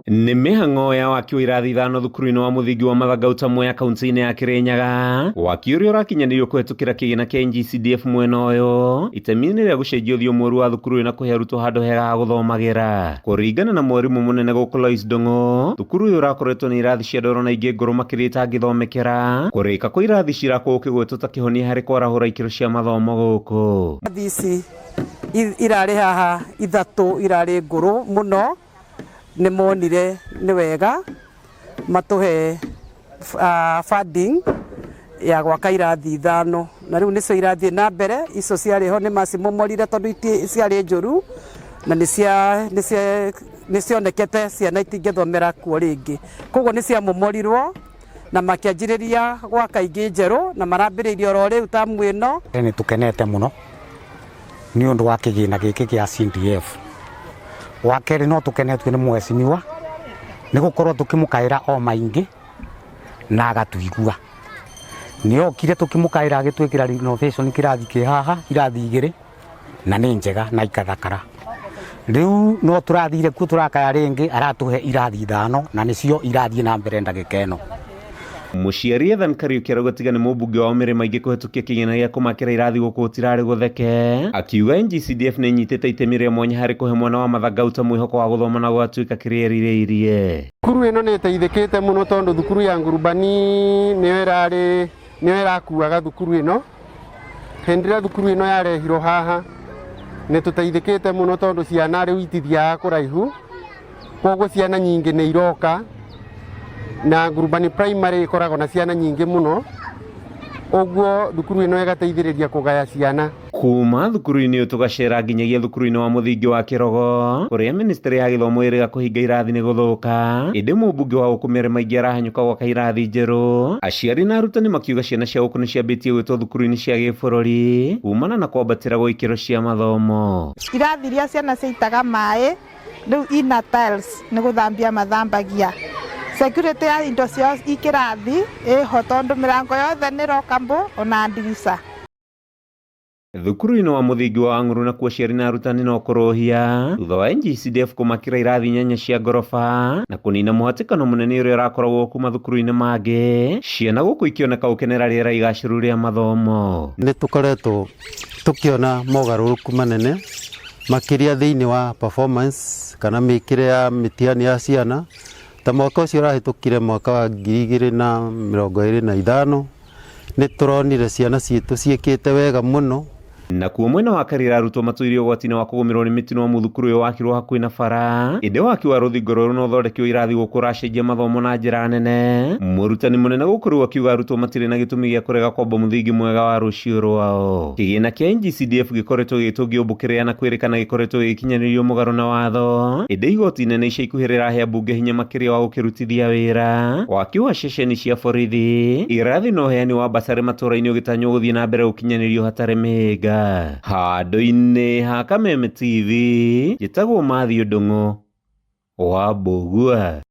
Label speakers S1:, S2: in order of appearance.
S1: Nĩ mĩhang'o ya waki wa irathi ithano thukuru-inĩ wa mũthingi wa Mathangauta Mwea kaunti-inĩ ya Kirinyaga. Waki ũrĩa ũrakinyanĩrio kũhetũkĩra kĩgĩna kĩa NGCDF mwena ũyũ itemi-inĩ rĩa gũcenjia ũthiũ mwerũ wa thukuru ũyũ na kũhe arutwo handũ hega ha gũthomagĩra. Kũringana na mwarimũ mũnene gũkũ Lois Ndung'u, thukuru ũyũ ũrakoretwo na irathi cia ndoro na ingĩ ngũrũ makĩria itangĩthomekera. Kũrĩka kwa irathi cirakwo gũkĩgwetwo ta kĩhonia harĩ kwarahũra ikĩro cia mathomo gũkũ.
S2: Irathi ici irarĩ haha ithatũ irarĩ ngũrũ mũno. Nĩ monire nĩ wega matũhe funding ya gwaka irathi ithano, na rĩu nĩcio irathiĩ na mbere. Icio ciarĩ ho nĩ macimomorire tondũ ciarĩ njũru na nĩ cionekete ciana itingĩthomera kuo rĩngĩ. Koguo nĩ ciamomorirwo na makĩanjĩrĩria gwaka ingĩ njerũ na marambĩrĩirie oro rĩu tamu ĩno.
S3: Nĩ tũkenete mũno nĩ ũndũ wa kĩgĩna gĩkĩ gĩa CDF. Wa kerĩ no tũkenetio nĩ mheshimiwa nĩ gũkorwo tũkĩmũkaĩra o maingĩ na agatuigua. Nĩ okire tũkĩmũkaĩra agĩtwĩkĩra renovation kĩrathi kĩ haha, irathi igĩrĩ na nĩ njega na ikathakara. Rĩu no tũrathire kuo tũrakaya rĩngĩ aratũhe irathi ithano na nĩcio irathiĩ na mbere ndagĩka ĩno.
S1: Mũciari Ethan Kariuki arauga tiga nĩ mũmbunge wa Mĩrĩma ingĩ kũhetũkia kĩgĩna gĩa kũmakĩra irathi gũkũ gũtirarĩ gũtheke. Akiuga NGCDF nĩ ĩnyitĩte itemi rĩa mwanya harĩ kũhe mwana wa Mathangauta mwĩhoko wa gũthoma na gũgatuĩka kĩrĩa erirĩirie.
S4: Thukuru ĩno nĩ ĩteithĩkĩte mũno tondũ thukuru ya Ngurubani nĩyo ĩrarĩ nĩyo ĩrakuaga thukuru ĩno. Hĩndĩ ĩrĩa thukuru ĩno yarehirwo haha nĩ tũteithĩkĩte mũno tondũ ciana rĩu itithiaga kũraihu, koguo ciana nyingĩ nĩ iroka na Ngurubani Primary ĩkoragwo na ciana nyingĩ mũno, ũguo thukuru ĩno ĩgateithĩrĩria kũgaya ciana.
S1: Kuma thukuru-inĩ ũyũ tũgacera nginyagia thukuru-inĩ wa mũthingi wa Kĩrogo kũrĩa ministry ya gĩthomo ĩrĩga kũhinga irathi nĩ gũthũka, ĩndĩ mũmbunge wa gũkũ Mĩrĩma Ingĩ arahanyũka gwaka irathi njerũ. Aciari na arutani makiuga ciana cia gũkũ nĩ ciambĩtie gwĩtwo thukuru-inĩ cia gĩbũrũri kumana na kwambatĩra gwa ikĩro cia mathomo.
S5: Irathi iria ciana ciaitaga maĩ rĩu ina tiles nĩ gũthambia mathambagia. Security ya indo ciao i kĩrathi ĩho tondũ mĩrango yothe nĩ lockable ona ndirica.
S1: Thukuru-inĩ wa mũthingi wa Wang'ũrũ nakuo aciari na arutani no kũrũhia thutha wa NGCDF kũmakĩra irathi inyanya cia ngoroba na kũnina mũhatĩkano mũnene ũrĩa ũrakoragwo kuma thukuru-inĩ mangĩ, ciana gũkũ ikĩoneka gũkenera rĩera igacĩru rĩa mathomo.
S6: Nĩ tũkoretwo tũkĩona mogarũrũku manene makĩria thĩinĩ wa performance kana mĩkĩre ya mĩtihani ya ciana. Ta mwaka ũcio ũrahĩtũkire, mwaka wa 2025, nĩ tũronire ciana citũ ciĩkĩte wega mũno.
S1: Nakuo mwena wa Karira arutwo matũire ũgwati-inĩ wa kũgũmĩrwo nĩ mĩtino amu thukuru ũyũ wakirwo hakuhĩ na bara, ĩndĩ waki wa rũthingo rwerũ na ũthondeki wa irathi gũkũ ũracenjia mathomo na njĩra nene. Mũrutani mũnene gũkũ rĩu akiuga arutwo matirĩ na gĩtũmi gĩa kũrega kwamba mũthingi mwega wa rũciũ rwao. Kĩgĩna kĩa NGCDF gĩkoretwo gĩgĩtũngio mbũkĩrĩa na kwĩrĩkana gĩkoretwo gĩgĩkinyanĩrio mũgarũ na watho, ĩndĩ igoti inene ica ikuhĩ rĩrahe ambunge hinya makĩria wa gũkĩrutithia wĩra. Waki wa ceceni cia borithi, irathi na ũheani wa basarĩ matũra-inĩ ũgĩtanywo gũthiĩ na mbere gũkinyanĩrio hatarĩ mĩhĩnga. Handũ-inĩ ha Kameme TV, njĩtagwo Matthew Ndung'u wa Mbũgua.